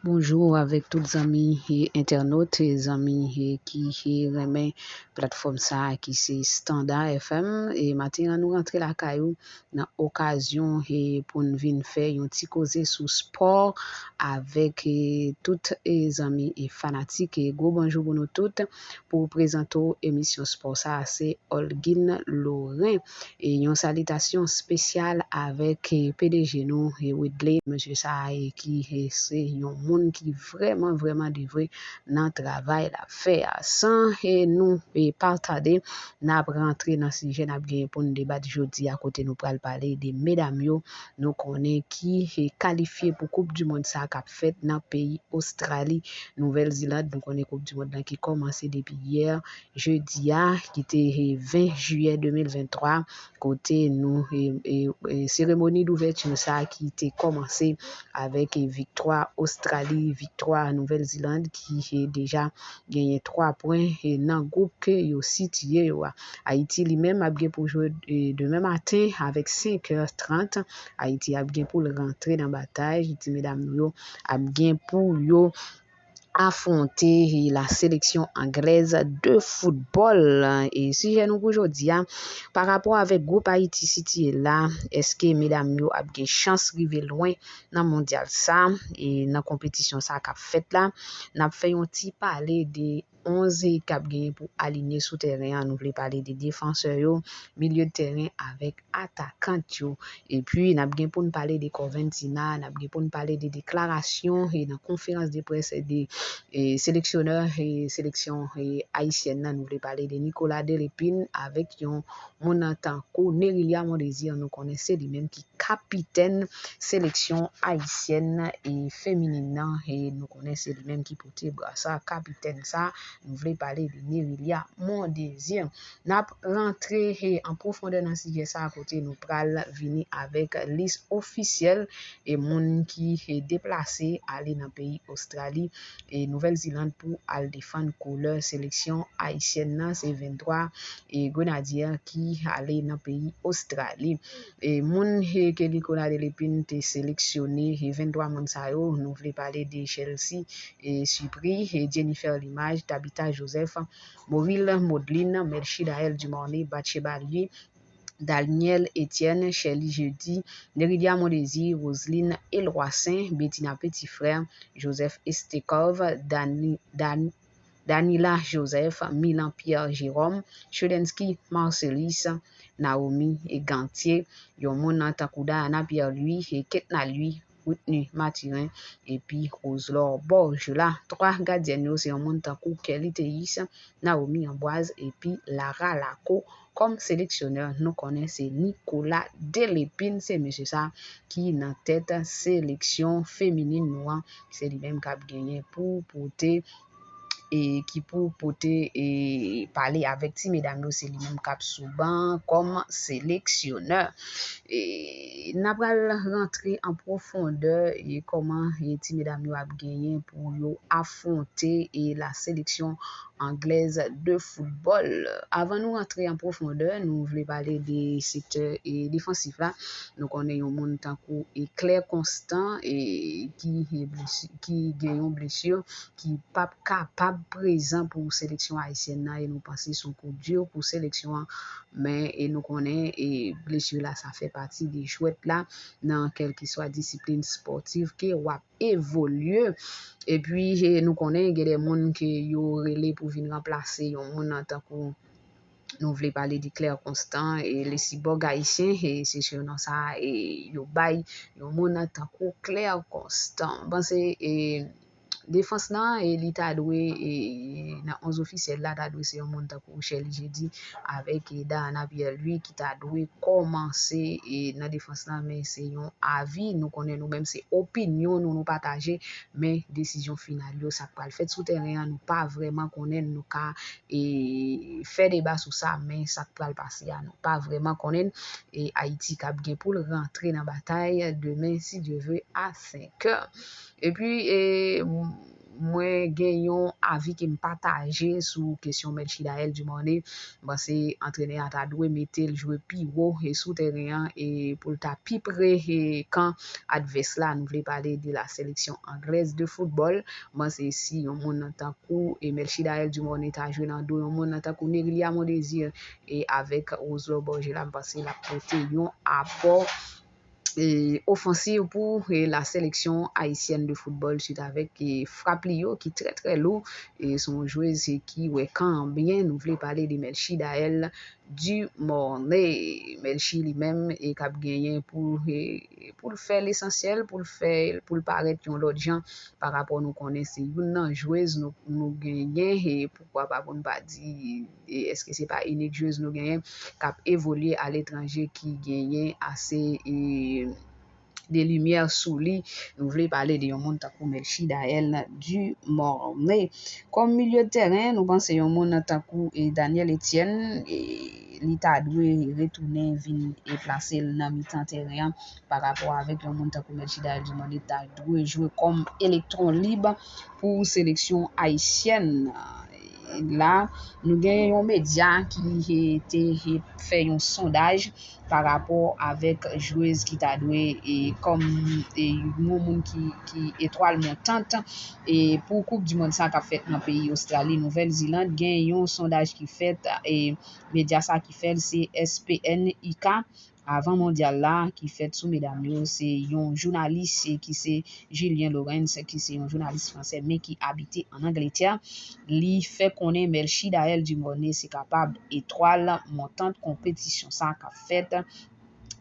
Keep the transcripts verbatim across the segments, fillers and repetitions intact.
Bonjou avèk tout zanmi e entènot, e zanmi e ki e renmen platfòm sa a ki se Standard F M. E maten an nou rantre lakay ou nan okazyon e pou n vin fè yon ti koze sou spò avèk e tout e zanmi e fanatik. E gwo bonjou pou nou tout. Pou prezante w emisyon spò sa a, se Olguin Laurent. E yon salitasyon espesyal avèk e P D G nou e Widley, mesye sa a e ki e se yon moun ki vrèman vrèman devwe nan travay l ap fè a. San e nou e pa tade, n ap rantre nan sijè n ap genyen pou n debat jodi a, kote nou pral pale de medam yo nou konnen ki e kalifye pou koup di mond sa k ap fèt nan peyi Ostrali, Nouvèl Ziland. Nou konnen koup di mond lan ki kòmanse depi yè jedi a ki te e ven jiyè de mil venntwa, kote nou e, e, e seremoni douvèti sa ki te kòmanse avèk e viktwa Ostrali, viktwa Nouvèl Ziland ki e deja genyen twa pwen e nan gwoup ke yo sitiye yo a. Ayiti li menm ap gen pou jwe e demen maten avèk senk è trant. Ayiti ap gen pou l rantre nan batay. Ti medam nou yo ap gen pou yo afwonte la seleksyon anglèz de foutbòl. E sijè nou pou jodi a, pa rapò avèk gwoup Ayiti sitiye la, èske medam yo ap gen chans rive lwen nan mondyal sa? E nan konpetisyon sa k ap fèt la, n ap fè yon ti pale de onz k ap genyen pou alinye sou tèren an. Nou vle pale de defansè yo, milye de tèren avèk atakant yo. Epi, n ap gen pou n pale de Corventina, n ap gen pou n pale de deklarasyon e nan konferans de près de e seleksyonè e seleksyon e ayisyèn nan. Nou vle pale de Nicolas Delépine avèk yon moun tankou Nerilia Mondésir, nou konnen se li menm ki kapitèn seleksyon ayisyèn e feminin nan, e nou konnen se li menm ki pote brasa kapitèn sa. Nou vle pale de Nerilia Mondésir. N ap rantre e an pwofondè nan sijè sa a, kote nou pral vini avèk lis ofisyèl e moun ki e deplase ale nan peyi Ostrali e Nouvèl Ziland pou al defann koulè seleksyon ayisyèn nan. Se venntwa e Grenadye ki ale nan peyi Ostrali. E moun e ke Nicolas Delépine te seleksyone, e venntwa moun sa yo, nou vle pale de Chelsea e Supri, e Jennifer Limage, Tabitha Joseph, Moril Maudlin, Melchidaël Dumornay, Bathsheba Louis, Daniel Etienne, Sherly Jeudi, Nerilia Mondésir, Roseline Eloissaint, Bettina Petit-Frère, Joseph Estekov, Dani, Dan, Danila Joseph, Milan Pierre Jérôme, Shodensky Marcellus, Naomi Gantier, yon moun tankou Diana Pierre Louis e Ketna Louis, Whitney Mathurin, epi Roselor Borgelin. Twa gadyèn yo se yon moun tankou Kelly Théis, Naomi Ambroise, epi Lara Lacot. Kòm seleksyonè, nou konnen se Nicolas Delépine, se mesye sa ki nan tèt seleksyon feminin nou an. Se li menm k ap genyen pou pote e ki pou pote e pale avèk ti medam yo, se li menm k ap sou ban kòm seleksyonè. E n ap pral rantre an pwofondè e kòman e ti medam yo ap genyen pou yo afwonte e la seleksyon anglèz de foutbòl. Avan nou rantre an pwofondè, nou vle pale de sektè e defansif la. Nou konnen yon moun tankou e Claire Constant e ki e blesi, ki gen yon blesi ki p ap kapab prezan pou seleksyon ayisyèn nan, e nou panse se yon kou di pou seleksyon an. Men e nou konnen e blesi la sa fè pati de jwèt la nan kèlkeswa disiplin spòtif ke w ap evolye. Epi e nou konnen gen de moun ke yo rele pou vin ranplase yon moun tankou, nou vle pale de Claire Constant e lesibòg ayisyen, e se sinon sa e yo bay yon moun tankou Claire Constant. M panse e defans nan e li ta dwe e nan onz ofisyèl la ta dwe se yon moun tankou Sherly Jeudi avèk e Diana Pierre Louis ki ta dwe kòmanse e nan defans nan, men se yon avi, nou konnen nou menm se opinyon nou nou pataje, men desizyon final yo, sa k pral fèt sou tèren an, nou pa vrèman konnen, nou ka e fè deba sou sa, men sa k pral pase a nou pa vrèman konnen. E Ayiti k ap gen pou l rantre nan batay demen, si Dye vle, a senk è. Epi e Mwen gen yon avi ke m pataje sou kesyon Melchidaël Dumornay. M panse antrenè a ta dwe mete l jwe pi wo e sou teren an e pou l ta pi pre e kan advès la. Nou vle pale de la seleksyon anglèz de foutbòl. M panse si yon moun nan tankou e Melchidaël Dumornay ta jwe nan do yon moun nan tankou Nerilia Mondésir e avèk Roselot Borgella, m panse l ap pote yon apò e ofansiv pou e la seleksyon ayisyèn de foutbòl suit avèk e frap li yo ki trè trè lou. E se yon jwez ki wè kan an byen. Nou vle pale de Melchidaël Dumornay. Melchi li menm e k ap genyen pou e pou l fè lesansyèl, pou l fè pou l parèt yon lòt jan pa rapò nou konnen se youn nan jwez nou nou genyen e poukwa pa pou n pa di e èske se pa inik jwez nou genyen k ap evolye aletranje ki genyen ase e de limyè sou li. Nou vle pale de yon moun tankou Melchidaël Dumornay. Kòm milye de tèren, nou panse yon moun tankou e Daniel Etienne e li ta dwe retounen vin e plase l nan mitan tèren an pa rapò avèk yon moun tankou Melchidaël Dumornay ta dwe jwe kòm elektwon lib pou seleksyon ayisyèn. La, nou gen yon medya ki e, te e, fè yon sondaj pa rapò avèk jwez ki ta dwe e, kòm e, yon moun ki, ki etwal montant e, pou koup di mond sa k ap fèt nan peyi Ostrali, Nouvèl Ziland. Gen yon sondaj ki fèt e medya sa ki fè l se S P N I K avan mondyal la ki fèt sou medam yo. Se yon jounalis ki se Julien Laurens, ki se yon jounalis fransè men ki abite ann Angletè. Li fè konnen Melchidaël Dumornay se kapab etwal montant konpetisyon sa k ap fèt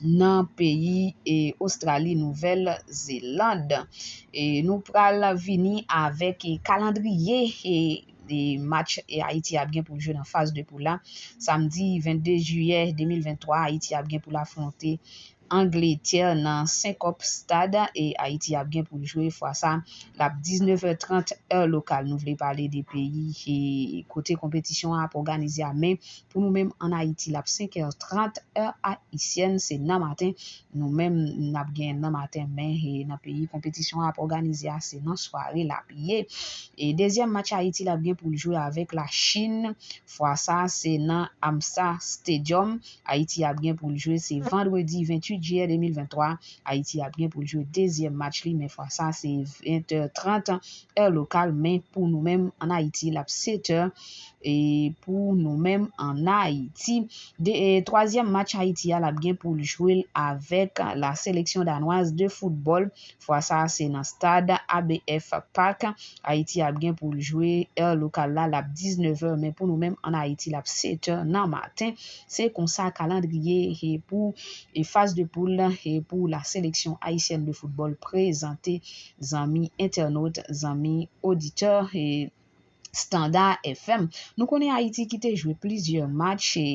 nan peyi e Ostrali, Nouvèl Zeland. E nou pral vini avèk e kalandriye e e match e Ayiti ap gen pou l jwe nan faz de poul la. Samdi vennde jiyè de mil venntwa, Ayiti ap gen pou l afwonte Angletè nan Senkòp Stad e Ayiti ap gen pou l jwe fwa sa l ap diznèf è trant è lokal. Nou vle pale de peyi e kote konpetisyon an ap òganize a, men pou nou menm ann Ayiti l ap senk è trant è ayisyèn, se nan maten. Nou menm n ap gen nan maten, men e nan peyi konpetisyon an ap òganize a se nan sware l ap ye. E dezyèm match Ayiti l ap gen pou l jwe avèk Lachin. Fwa sa se nan Amsa Stadium. Ayiti ap gen pou l jwe se vandredi venntuit jiyè de mil venntwa. Ayiti ap gen pou l jwe dezyèm match li, men fwa sa se vennde trant è lokal, men pou nou menm ann Ayiti l ap setè e pou nou menm ann Ayiti. De e twazyèm match Ayiti a l ap gen pou l jwe l avèk la seleksyon danwaz de foutbòl. Fwa sa se nan stad A B F Park. Ayiti ap gen pou l jwe è lokal la l ap diznèf è, men pou nou menm ann Ayiti l ap setè nan maten. Se konsa kalandriye e pou e faz de poul e pou la seleksyon ayisyèn de foutbòl prezante zanmi entènot, zanmi oditè e Standard F M. Nou konnen Ayiti ki te jwe plizyè match e,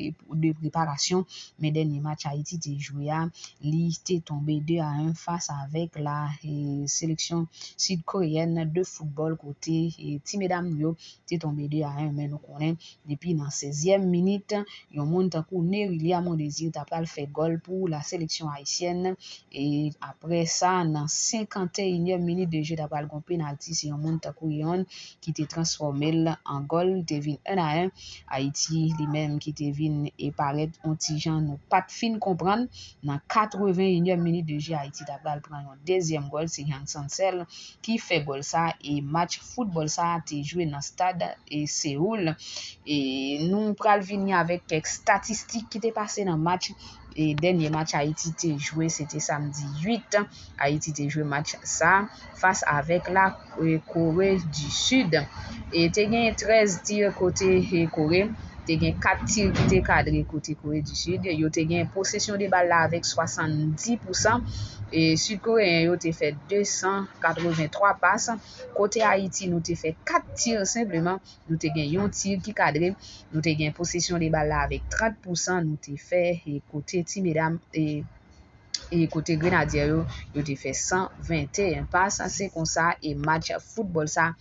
e, de preparasyon, men dènye match Ayiti te jwe a, li te tonbe de a en fas avèk la e, seleksyon sid-koreyèn de foutbòl kote e, ti medam nou yo te tonbe de a en, men nou konnen depi nan sèzyèm minit, yon moun tankou Nerilia Mondésir ta pral fè gòl pou la seleksyon ayisyèn. E apre sa, nan senkanteyinyèm minit de jeu, ta pral gon penalti. Se yon moun tankou Yon ki te transfòme l an gòl. Li te vin en a en. Ayiti, li menm, ki te vin e parèt on ti jan nou pa t fin konprann. Nan katrevenyinyèm minit de jeu, Ayiti ta pral pran yon dezyèm gòl. Se Yang Sansel ki fè gòl sa. E match foutbòl sa te jwe nan stad e Seoul. E nou pral vini avèk kèk statistik ki te pase nan match. E dènye match Ayiti te jwe, se te samdi uit. Ayiti te jwe match sa fas avèk la e, Kore di Sid. E te gen trèz tir kote e, Kore te gen kat tir ki te kadre kote Kore di Sid. Yo te gen posesyon de bal la avèk swasanndis pousan. E Sid Koreyen yo te fè de san katrevenntwa pas. Kote Ayiti, nou te fè kat tir senpleman. Nou te gen yon tir ki kadre. Nou te gen posesyon de bal la avèk trant pousan. Nou te fè e, kote ti medam e, e kote Grenadye yo, yo te fè san venteyen pas. Se konsa e match foutbòl sa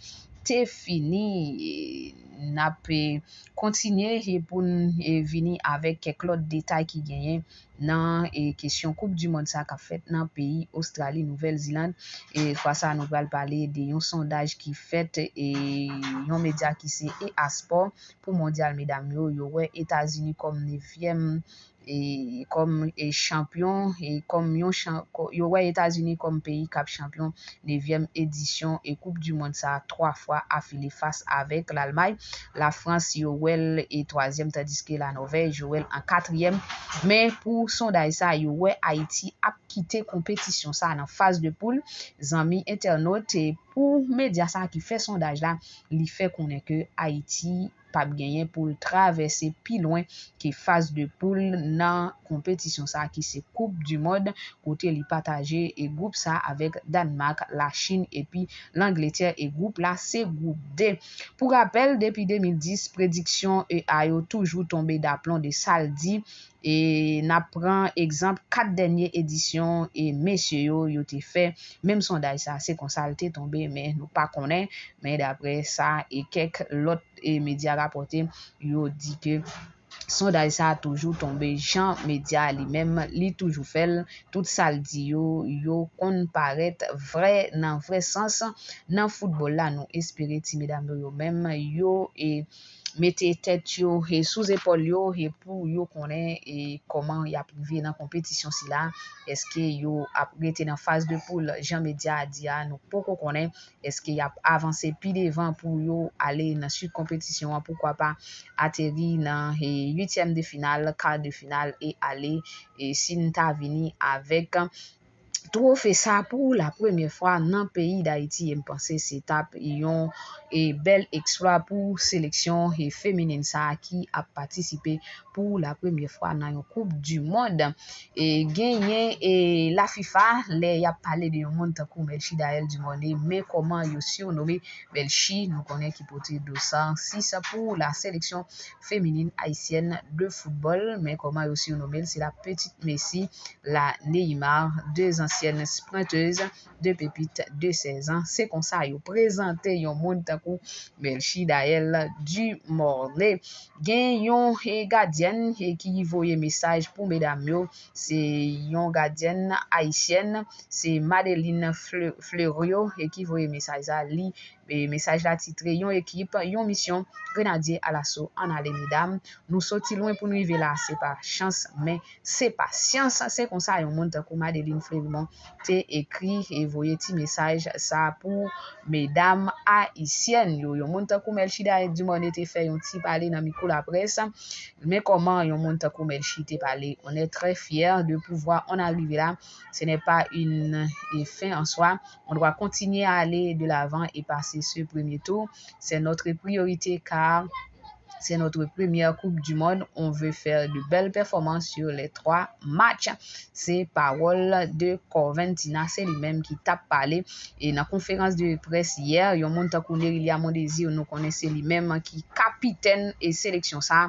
te fini. E n ap, e, kontinye, e, pou n, e, vini avèk kèk lòt detay ki genyen nan, e, kesyon Koup di Mond sa k ap fèt nan peyi Ostrali, Nouvèl Ziland. E fwa sa, nou pral pale de yon sondaj ki fèt, e yon medya ki se EA Sport, pou Mondyal medam yo, yo wè Etazini kòm nevyèm, e kòm, e chanpyon, e kòm yon chan-, kò-, yo wè Etazini kòm peyi k ap chanpyon nevyèm edisyon e Koup di Mond sa a twa fwa afile fas avèk Lalmay. Lafrans, yo wè l e twazyèm, tandiske Lanòvèj, yo wè l an katriyèm. Men pou sondaj sa, yo wè Ayiti ap kite konpetisyon sa nan faz de poul. Zanmi entènot, e pou medya sa ki fè sondaj la, li fè konnen ke Ayiti p ap genyen pou l travèse pi lwen ke faz de poul nan konpetisyon sa ki se Koup di Mond, kote li pataje e gwoup sa avèk Dànmak, Lachin epi Langletè, e gwoup la se gwoup de. Pou rapèl, depi de mil dis, prediksyon EA yo toujou tonbe daplon de sa l di. E n ap pran egzanp kat dènye edisyon e mesye yo, yo te fè menm sondaj sa, se konsa l te tonbe, men nou pa konnen. Men daprè sa e kèk lòt e medya rapòte, yo di ke sondaj sa toujou tonbe jan medya li menm li toujou fè l. Tout sa l di yo, yo konn parèt vrè nan vrè sans. Nan foutbòl la, nou espere ti medam yo, yo menm, yo e mete tèt yo e sou zepòl yo e pou yo konnen e kòman y ap rive nan konpetisyon sila. Èske yo ap rete nan faz de poul jan medya a di a? Nou poko konnen. Èske y ap avanse pi devan pou yo ale nan suit konpetisyon an? Poukwa pa ateri nan e uityèm de final, kar de final e ale e si n ta vini avèk twofe sa pou la premyè fwa nan peyi Dayiti, e m panse se t ap yon e bèl eksplwa pou seleksyon e feminin sa a ki ap patisipe pou la premyè fwa nan yon Koup di Mond. E genyen e la FIFA, lè y ap pale de yon moun tankou Melchidaël Dumornay, men kòman yo sirnome Melchi, nou konnen ki pote do san sis pou la seleksyon feminin ayisyèn de foutbòl, men kòman yo sirnome l, se la petite Messi, la Neymar, deux anciennes sprinteuses, deux pépites de seize ans. Se konsa yo prezante yon moun tankou Melchidaël Dumornay. Gen yon e gadyèn e ki voye mesaj pou medam yo. Se yon gadyèn ayisyèn, se Madeline Fle-, Fleuriot e ki voye mesaj sa. Li e mesaj la titre Yon ekip, yon misyon, Grenadye Alaso, ann ale medam. Nou soti lwen pou n rive la, se pa chans, men se pasyans. Se konsa yon moun tankou Madeline Fleurimond te ekri e voye ti mesaj sa pou medam ayisyèn yo. Yon moun tankou Melchidaël Dumornay te fè yon ti pale nan mikwo laprès. Men kòman yon moun tankou Melchi te pale, on est très fiers de pouvoir en arriver là. Ce n'est pas une, une fin en soi. On doit continuer à aller de l'avant et passer ce premier tour. C'est notre priorité car c'est notre première Coupe du Monde. On veut faire de belles performances sur les trois matchs. Se pawòl de Corventina, se li menm ki t ap pale. E nan konferans de près yè, yon moun tankou Nerilia Mondésir, nou konnen se li menm ki kapitèn e seleksyon sa.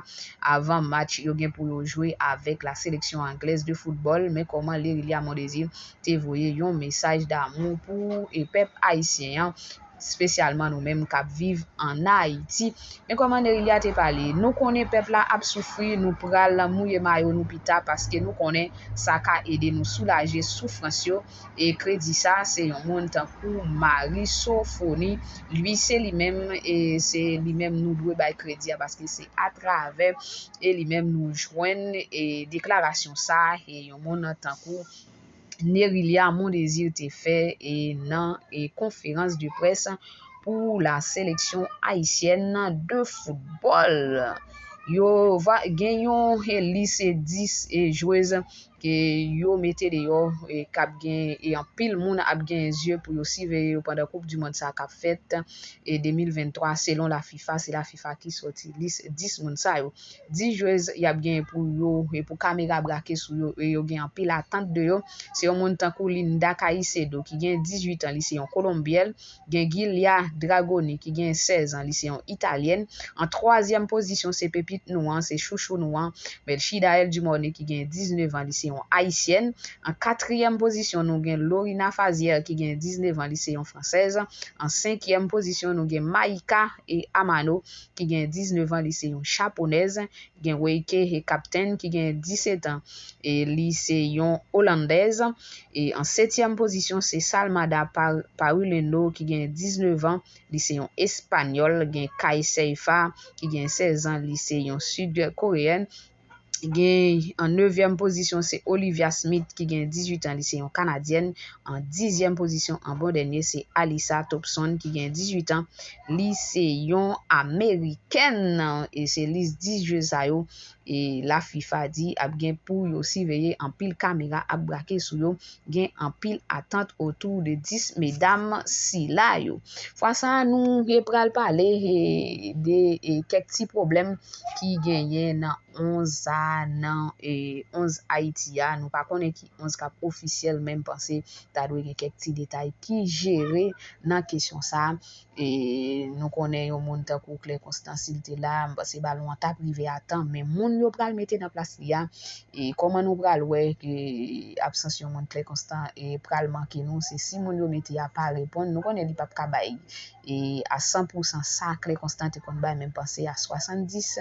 Avan match yo gen pou yo jwe avèk la sélection anglaise de football, men kòman Nerilia Mondésir te voye yon mesaj damou pou e pèp ayisyen an, espesyalman nou menm k ap viv ann Ayiti. Men kòman Nerilia te pale, nou konnen pèp la ap soufri, nou pral mouye mayo nou pita, paske nou konnen sa ka ede nou soulaje soufrans yo. E kredi sa, se yon moun tankou Marie Sophonie, li se li menm, e se li menm nou dwe bay kredi a, paske se atravè e li menm nou jwenn e deklarasyon sa, e yon moun tankou Nerilia Mondésir te fè e nan e konferans de près pou la seleksyon ayisyèn de foutbòl. Yo va gen yon e lis e dis e jwez ke yo mete deyò, e k ap gen, e anpil moun ap gen zye pou yo siveye yo pandan Koup di Mond sa k ap fèt e de mil venntwa. Selon la FIFA, se la FIFA ki sòti lis dis moun sa yo. Dis jwez y ap genyen pou yo, e pou kamera brake sou yo, e yo gen anpil atant de yo. Se yon moun tankou Linda Caicedo, ki gen dizuit an, li se yon kolonbyèn. Gen Giulia Dragoni, ki gen sèz an, li se yon italyèn. An twazyèm pozisyon, se pepit nou an, se chouchou nou an, Melchidaël Dumornay, ki gen diznèf an, li se Ayisyèn. An katriyèm pozisyon, nou gen Lorina Fazière ki gen diznèf an, li se yon fransèz. An senkyèm pozisyon, nou gen Maïka e Amano ki gen diznèf an, li se yon japonèz. Gen Weike e Kaptenn ki gen disèt an, e li se yon olandèz. E an setyèm pozisyon, se Salmada Par- Paulino ki gen diznèf an, li se yon espanyòl. Gen Kai Seifa ki gen sèz an, li se yon sid koreyèn. Gen an nevyèm pozisyon, se Olivia Smith ki gen dizuit an, li se yon kanadyèn. An dizyèm pozisyon, an bon dènye, se Alyssa Thompson ki gen dizuit an, li se yon amerikèn. E se lis dis jwez sa yo, e la fifa di ap gen pou yo siveye, anpil kamera ap brake sou yo, gen anpil atant otou de dis medam sila yo. Fwa sa a, nou pral pale e, de e, kèk ti pwoblèm ki genyen nan onz sa a, nan e, onz Ayiti a. Nou pa konnen ki onz k ap ofisyèl, men m panse ta dwe gen kèk ti detay ki jere nan kesyon sa a. E nou konnen yon moun tankou Claire Constant, si l te la, m panse balon an t ap rive a tan, men moun yo pral mete nan plas li a, e kòman nou pral wè ke absans yon moun Claire Constant e pral manke nou, se si moun yo mete a pa reponn. Nou konnen li p ap ka bay e a san pou san sa Claire Constant te konn bay, men m panse a swasanndis,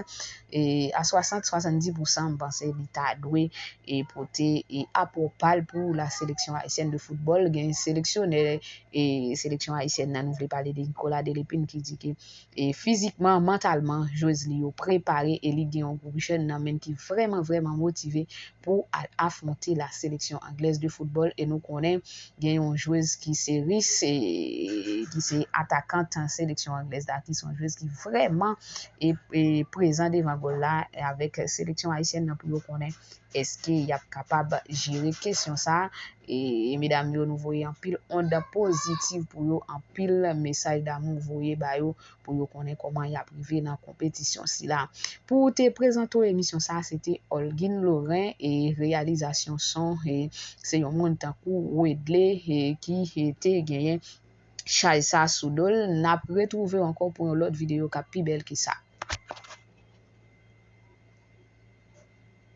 e a swasant, swasanndis pou san, m panse li ta dwe e pote e apò pa l pou la sélection haïtienne de football. Gen seleksyonè e seleksyon ayisyèn nan, nou vle pale de Nicolas Delépine, ki di ke e fizikman, mantalman, jwez li yo prepare e li gen yon gwoup jèn nan men ki vrèman, vrèman motive pou al afwonte la sélection anglaise de football. E nou konnen gen yon jwez ki se Reece, e, ki se atakant seleksyon anglèz la, ki se yon jwez ki vrèman e, e prezan devan gòl la, e avèk seleksyon ayisyèn nan pou yo konnen èske y ap kapab jere kesyon sa a. E medam yo, nou voye anpil ond pozitiv pou yo, anpil mesaj damou voye ba yo pou yo konnen kòman y ap rive nan konpetisyon sila. Pou te prezante w emisyon sa a, se te Olguin Laurent, e reyalizasyon son, e se yon moun tankou Wedley, e ki, e te genyen chaj sa sou do l. N ap retwouve w ankò pou yon lòt videyo k ap pi bèl ke sa.